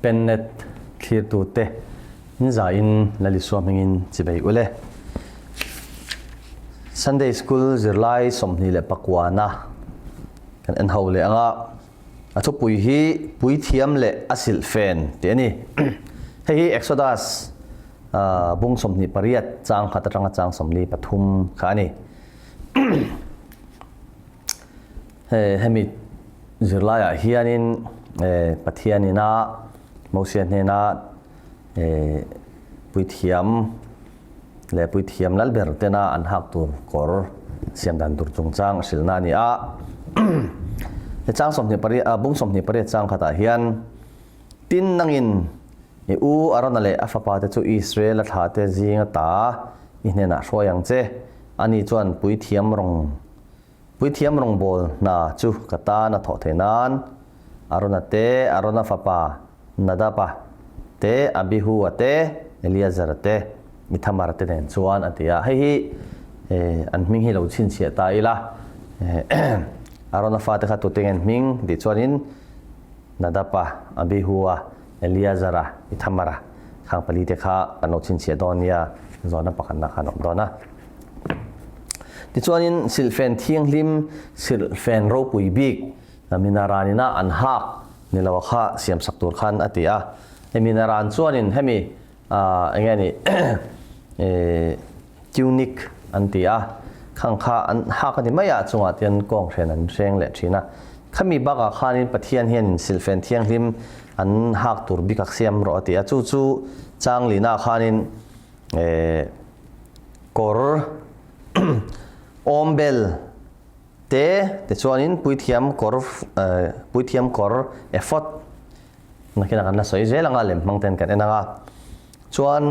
Pennet thlirtute in zain Lalisua hmingin chibei ule. Sunday School zirlai 29na kan en ho leh anga a thupui hi Puithiam leh a silhfen tih a ni. Hei hi Exodus bung 28 chang khat atanga chang 43 kha a ni. Hemi zirlaiah hianin Pathianina Mosia hnena puithiam leh puithiam lalber tena an hak tur kawr siam dan tur chungchang a hrilhna a ni a. He chang 28 bung 28 chang khatah hian tin nangin i u Arona leh a fapate chu Israel-a thlahte zinga ta i hnenah hruai ang che. Ani chuan puithiam rawng Puithiam rawngbâwl hna chu ka tân a thawh theih nân, Arona te, Arona fapa Nadaba te, Abihua te, Eleazara te, Ithamara te nên chuan a ti a. Hei hi an hming hi lo chhinchhiah ta ila, Arona fate kha tute nge an hming tih chuanin Nadaba, Abihua, Eleazara, Ithamara khang palite kha kan lo chhinchhiah dawn nia, zawhna pakhatna khan a awm dawn a. Tichuanin silhfen thianghlim, silhfen ropui bik Minaran ina an hak ni lo kha siamsak tur khan a ti a. Hei Minaran chuanin hemi eng nge ni tunic an ti a, khang kha an hak a ni mai a, chungah tian kawng hren an hreng leh thin a. Khami bakah khanin Pathian hianin silhfen thianghlim an hak tur bik a siam rawh a ti a, chu chu changlina khanin Kawr awmbel te tichuanin puithiam kawr puithiam kawr ephod nakinah kan la sawi zel anga lem hmang ten kan en anga chuan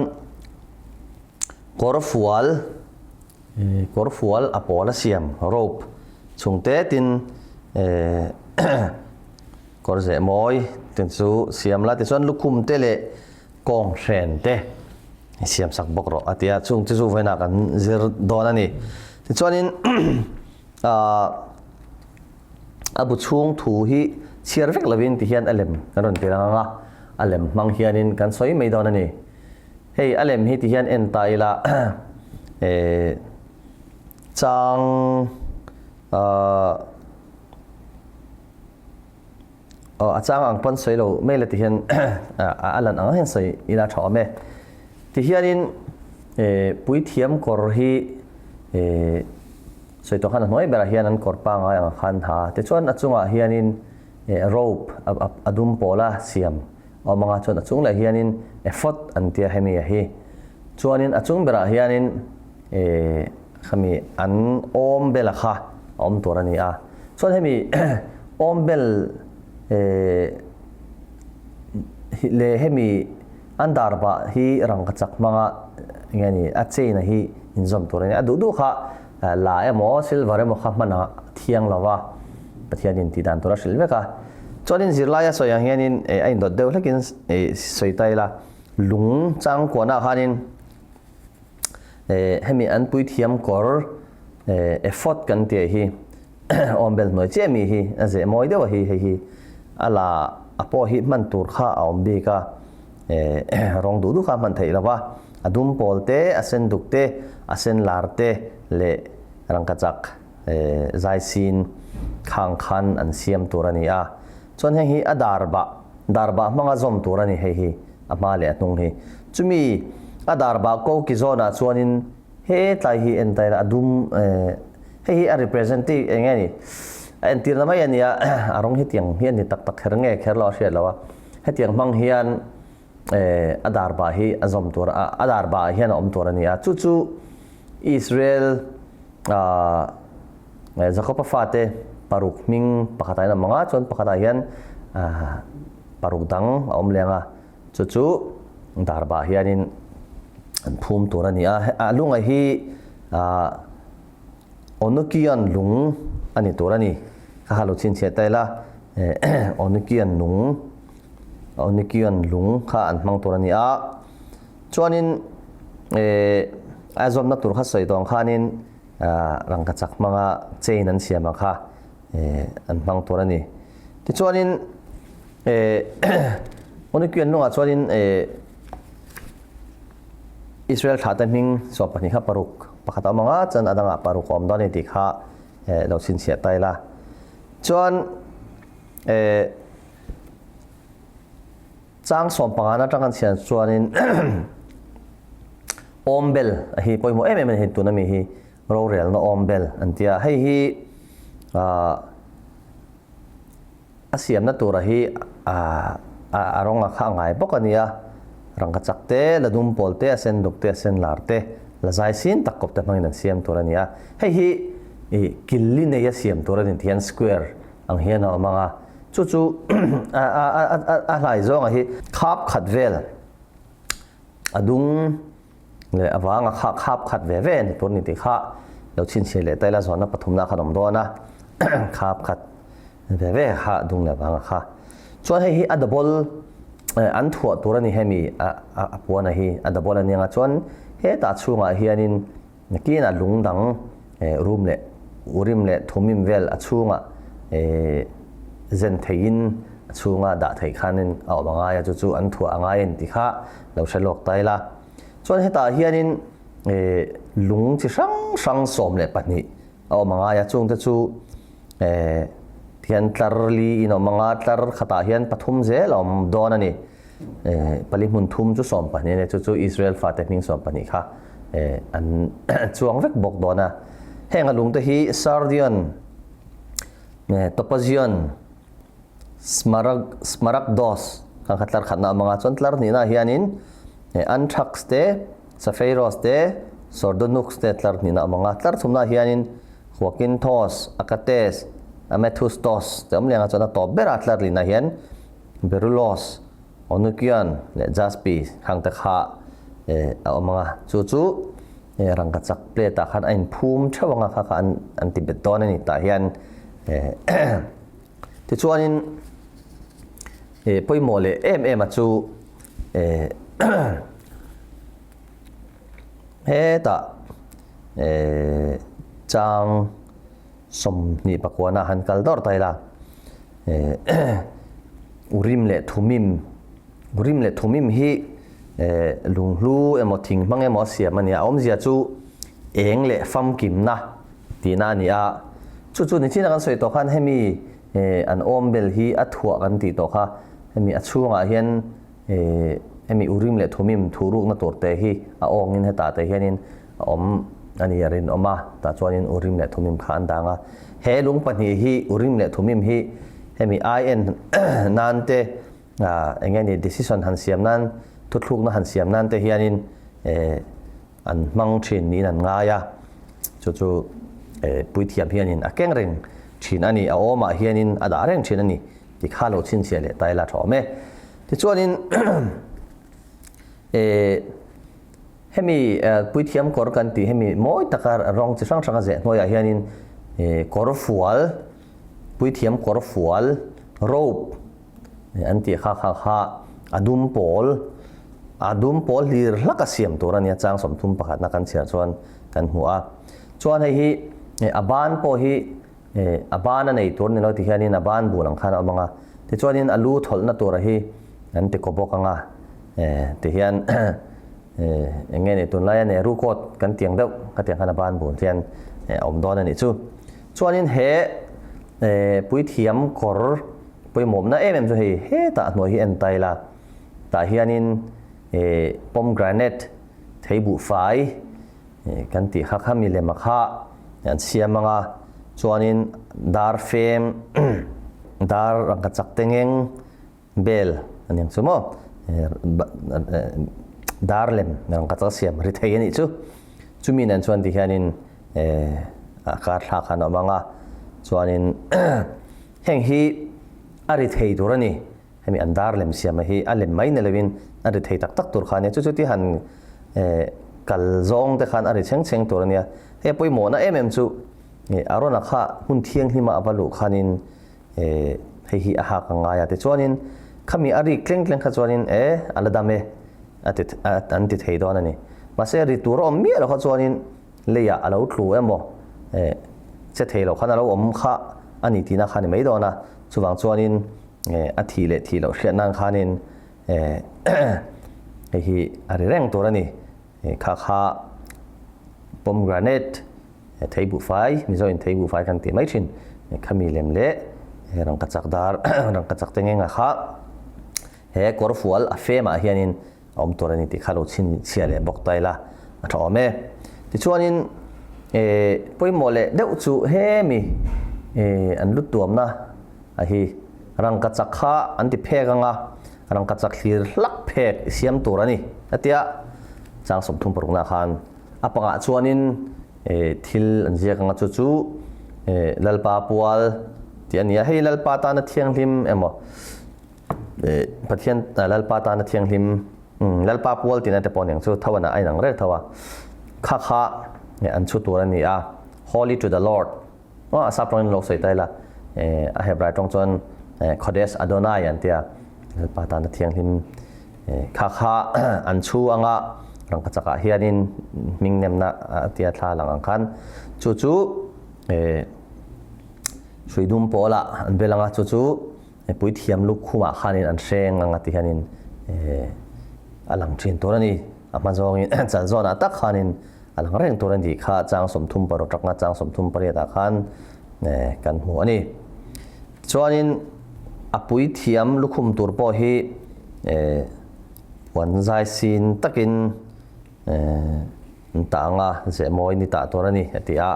kawr fual kawr fual a pawl a siam rope chhung te tin kawr zeh mawi te chu siam la tichuan lukhum te leh kawng hren te i siam sak bawk rawh a ti a, chung chu chu vawiinah kan zir dawn a ni. Tichuanin ah a bu chhung thu hi chhiar vek lovin ti hian a lem kan rawn ti rang ang a, a lem hmang hianin kan sawi mai dawn a ni. Hei a lem hi ti hian en ta ila eh chang ah Aw a chang ang pawn sawi lo mai la ti hian a lan ang hian sawi ila tha awm e. Ti hianin puithiam kawr hi sawi tawh khan a hnuai berah hian an kawr pangai ang khan ha. Tichuan a chungah hianin rope a dum pawla siam a awm anga chuan a chung leh hianin ephod an tia hemi a hi. Chuanin a chung berah hianin Khami an awm bel a kha a awm tur a ni a. Chuan hemi awm bel leh hemi an dar bah hi rangkachak hmanga nge ni a chain a hi inzawm tur a ni. A duh duh kha la emaw silver emaw kha hman a thiang lo va, Pathianin tih dan tur a hrilh vek a. Chuanin zirlai a sawi ang hianin a indawt deuh hlekin sawi ta ila lung changkuanah khanin Hemi an puithiam kawr ephod kan tih hi awmbel hnuai chiah mi hi a zeh mawi deuh a hi hei hi a la a pawh hi hman tur kha a awm bik a rawng duh duh kha a hman theih lo va a dum pawl te a sen duk te a sen lar te leh rangkachak zaisin khang khan an siam tur a ni a chuan heng hi a dar bah dar bah hmanga zawm tur a ni hei hi. A hma leh a hnung hi. Chumi a dar bah ko ki zawnah chuanin he tlai hi en taila a dum hei hi a representative eng nge ni a entirna mai a nia a rawng hetiang hi a ni tak tak kher nge kher lo a hriat lo a hetiang hmang hian a dar bah hi a zawm tur a a dar bah ah hian a awm tur a ni a chu chu Israel Jakob-a fate paruk hming pakhatah hian a awm ang a chuan pakhatah hian Paruk dang a awm leng a, chu chu darbah hianin an phum tur a ni a. A lunga hi Onukian lung a ni tur a ni. Ka ha lo chhinchhiah ta ila, Onukian nung, Onukian lung kha an hmang tur a ni a. Chuanin a zawmna tur kha sawi tawng khanin rangkachak hmanga chain an siam ang kha an hmang tur a ni. Tichuanin. Onikian lungah chuanin Israel thlahte hming 12 kha paruk pakhat a awm ang a, chuan a dangah paruk a awm dawn a ni tih kha lo chhinchhiah ta ila. Chuan chang sawmpangana atang kan chhiar chuanin awmbel a hi pawimawh em em a ni hei tuna mi hi rorelna awmbel an ti a, hei hi A siamna tura hi a rawng a kha a ngai bawk a nia. Rangkachak te, la dum pawl te, a sen duk te, a sen lar te, la zai sin tak kawp te hmangin an siam tur a ni a. Hei hi killi neia siam tur a ni tih hian square ang hian a awm ang a. Chu chu a hlai zawnga hi khap khat vel a dung leh avanga kha khap khat ve ve ni tur ni tih kha lo chhinchhiah leh ta ila zawnna pathumna khan awm dawn a khap khat ve ve kha dung leh avanga kha chuan hei hi a double an thuah tur a ni hemi a a puana hi a double a nia chuan hetah chhungah hianin Nakinah lung dang rum leh urim leh thumim vel a chhungah zen theihin a chhunga dah theih khanin a awm a ngai a, chu chu an thuah a ngai a ni tih kha lo hre lawk ta ila. Chuan hetah hianin lung chi hrang hrang 12 a awm a ngai a, chungte chu tihian tlar li in a awm ang a, tlar khatah hian pathum zel a awm dawn a ni. Pali hmun thum chu 12 a ni, chu chu Israel fate hming 12 kha an chuang vek bawk dawn a. Heng a lungte hi Sardion, Topazion, Smarag, Smaragdos kha kha tlar khatna a awm ang a, chuan tlar hnihnaah hianin Anthrax te, Sapheiros te, Sordonux te tlar hnihna a awm ang a, tlar thumnaah hianin Huakinthos, Akates, Amethustos te awm leh ang a, chuan a tawp berah tlar lihnah hian Berulos, Onukian leh Jaspi khang te kha a awm ang a, chu chu rangkachak plate ah khan a inphum theuh ang a, kha kha an ti bet dawn a ni tah hian tichuanin pawimawh leh em em a chu hetah chang 29 ah han kal dawrh ta ila. Urim leh Thumim, Urim leh Thumim hi lunghlu emaw thing hmang emaw a siam a ni a, a awmzia chu eng leh famkimna tihna a ni a. Chu chu nichina kan sawi tawh khan hemi an awmbel hi a thuah kan tih tawh kha, hemi a chhungah hian Hemi Urim leh Thumim thuhrukna tur te hi a awngin hetah te hianin a awm a ni a rinawm a, tah chuanin Urim leh Thumim kha an dang a. He lung pahnih hi Urim leh Thumim hi hemi ai-en nan te eng nge ni decision han siam nan, thuthlukna han siam nan te hianin an hmang thin niin an ngai a, chu chu puithiam hianin a keng reng thin a ni, a awmah hianin a dah reng thin a ni tih kha lo chhinchhiah leh ta ila tha awm e. Tichuanin hemi puithiam kawr kan tih hemi mawi taka rawng chi hrang hrang a zeh hnuaiah hianin kawr fual, puithiam kawr fual, robe, An tih kha kha kha a dum pawl, a dum pawl hlir hlak a siam tur a nia chang 31 na kan chhiar chuan kan hmu a. Chuan hei hi a ban pawh hi a ban a nei tur ni lo ti hianin a ban bul ang khan a awm ang a. Tichuanin a lu thawlhna tura hi an ti kaw bawk ang a. Tihian eng nge ni tunlaia Nehru coat kan tiang deuh khatiang khan a ban bul hian a awm dawn a nih chu. Chuanin he puithiam kawr Pawimawhna em em chu hei hetah hnuai hi en ta ila, tah hianin pomegranate thei buhfai kan tih kha kha milem a kha an siam ang a, chuanin dar fem dar rangkachak te ngeng bel a ni ang chu maw, dar lem rangkachak siam ri thei a nih chu, chumi nen chuan tihianin a kar thlak khan a awm ang a, chuanin. Heng hi a ri thei tur a ni. Hemi an dar lem siama hi a lem mai ni loin a ri thei tak tak tur kha a nia. Chu chu ti han kal zawng te khan a ri chheng chheng tur a nia. Hei a pawimawhna em em chu Arona kha hmun thianghlima a va luh khanin hei hi a hak a ngai a. Tichuanin khami a rik tleng tleng kha chuanin e a la dam e a ti an ti thei dawn a ni. Mahse ri tur a awm miah lo kha chuanin Leiah a lo tlu emaw che thei loh khan a lo awm kha a ni tihna kha a ni mai dawn a, chuvang chuanin a thih leh thih loh hriat nan khanin Hei hi a ri reng tur a ni. Kha kha pomegranate thei buhfai, Mizo in thei buhfai kan tih mai thin. Khami lem leh rangkachak dar rangkachak te ngenga kha he kawrfual a femah hianin a awm tur a ni tih kha lo chhinchhiah leh bawk ta ila a tha awm e. Tichuanin pawimawh leh deuh chu hemi an lut tuamna a hi rangkachak kha an ti phek ang a, rangkachak thlir hlak phek i siam tur a ni a tia chang 36 nah khan a pangah chuanin thil an ziak ang a chu chu Lalpa pual tih a ni a, hei Lalpa tana thianghlim emaw Pathian Lalpa tana thianghlim Lalpa pual tihna te pawh a ni ang chu tho a inang reng tho a, kha kha an chhu tur a ni a, Holy to the Lord a sap tawngin lo sawi ta ila a Hebrai tawng chuan Kodesh Adonai an tia Lalpa tana thianghlim kha kha an chhu anga rangkachakah hianin hming nemna a tia thla lang ang khan chu chu hrui dum pawlah an bel anga chu chu Puithiam lukhumah khanin an hreng ang a ti hianin a lang thin tur a ni. A hma zawngin chal zawnah tak khanin a lang reng tur a ni kha chang 36 atanga chang 38 ah khan kan hmu a ni. Chuanin a puithiam lukhum tur pawh hi puan zai sin takin An tah anga zeh mawi ni tah tur a ni a ti a,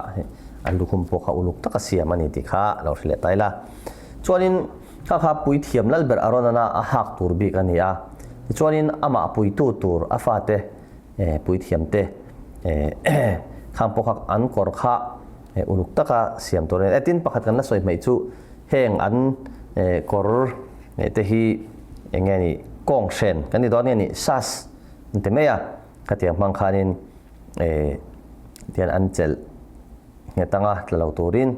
an lukhum pawh kha uluk taka siam a ni tih kha a lo hre leh ta ila. Chuanin kha kha puithiam lalber Aronana a hak tur bik a ni a, tichuanin amah puitu tur a fate puithiamte khang pawh kha an kawr kha uluk taka siam tur a ni. Tin pakhat kan la sawi hmaih chu heng an kawr te hi eng nge ni kawng hren kan ti dawn nge ni sas an ti mai a. Khatiang hmang khanin tian an chelh nghet anga tla lo turin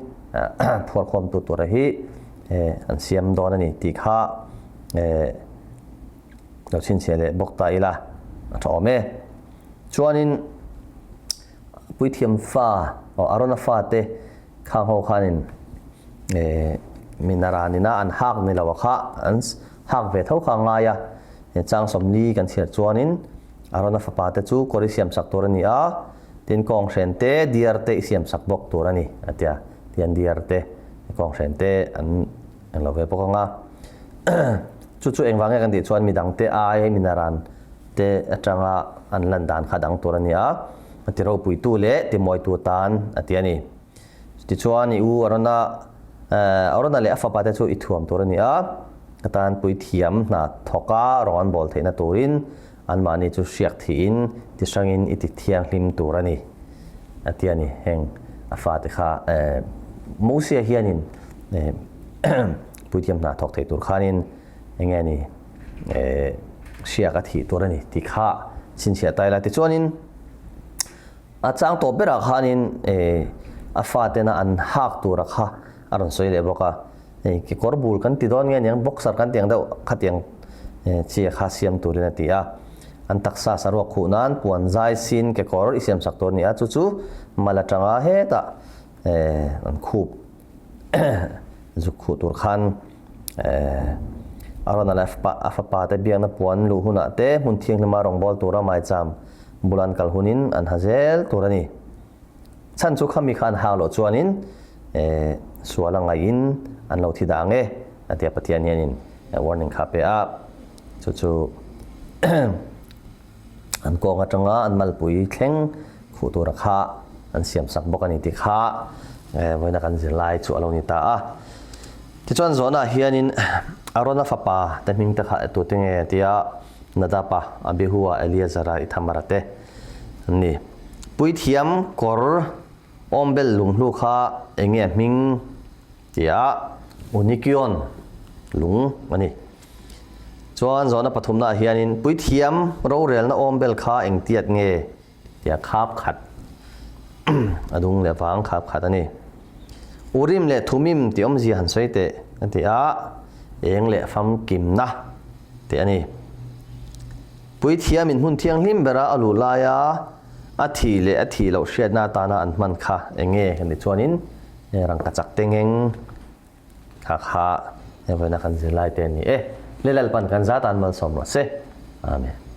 phuarkhawmtu tura hi an siam dawn a ni tih kha lo chhinchhiah leh bawk ta ila a tha awm e. Chuanin Puithiam fa Arona fate khang ho khanin minaranina an hak ni lo a kha an hak ve tho kha a ngai a, chang 40 kan chhiar chuanin Arona fapa te chu kawr i siamsak tur a ni a, tin kawnghren te diar te i siamsak bawk tur a ni a ti a, tian diar te kawnghren te an eng lo ve bawk ang a. Chu chu engvang nge kan tih chuan midang te ai minaran te atanga an lan dan kha dang tur a ni a, a ti ropuitu leh ti mawitu tan a ti a ni. Chutichuan i u Arona Arona leh a fapa te chu i thuam tur a ni a, ka tan puithiam hna thawka rawng an bawl theihna turin anmahni chu hriak thihin ti hrangin i ti thianghlim tur a ni a ti a ni. Heng a fate kha Mosia hianin puithiam hna thawk thei tur khanin eng nge ni hriak a thih tur a ni tih kha chhinchhiah ta ila. Tichuanin a chang tawp berah khanin a fatena an hak tura kha a rawn sawi leh bawk a, kekawr bul kan ti dawn nge niang boxer kan ti ang deuh khatiang chi kha siam turin a ti a, an taksa saruak khuh nan puan zai sin kekawr i siamsak tur a ni a, chu chu mal atanga hetah an khup. Zuk khuh tur khan Arona leh a fapa te biakna puan luh hunah te hmun thianghlima rawngbâwl tura maicham bula an kal hunin an ha zel tur a ni. Chhan chu khami kha an hak loh chuanin sual a ngaihin an lo thi dah ang e a tia Pathian hianin warning kha a pe a, chu chu An kawng atanga an malpui thleng khuh tura kha an siam sak bawk a ni tih kha vawiina kan zirlai chu a lo ni ta a. Tichuan zawhnaah hianin Arona fapa te hming te kha tute nge tia Nadaba, Abihua, Eleazara, Ithamara te an ni. Puithiam kawr awmbel lunghlu kha eng nge a hming tia Unikion lung a ni. Chuan zawhna pathumnaah hianin puithiam rorelna awm bel kha engtiat nge tia khap khat a dung leh vang khap khat a ni. Urim leh Thumim tih awmzia han sawi teh a ti a, eng leh famkimna tih a ni. Puithiamin hmun thianghlim bera a luh laia a thih leh a thih loh hriatna atana an hman kha eng nge kan ti chuanin rangkachak te ngeng Kha kha vawiina kan zirlai te a ni e. Le Lalpan kan zat an malsawm rawh se. Amen.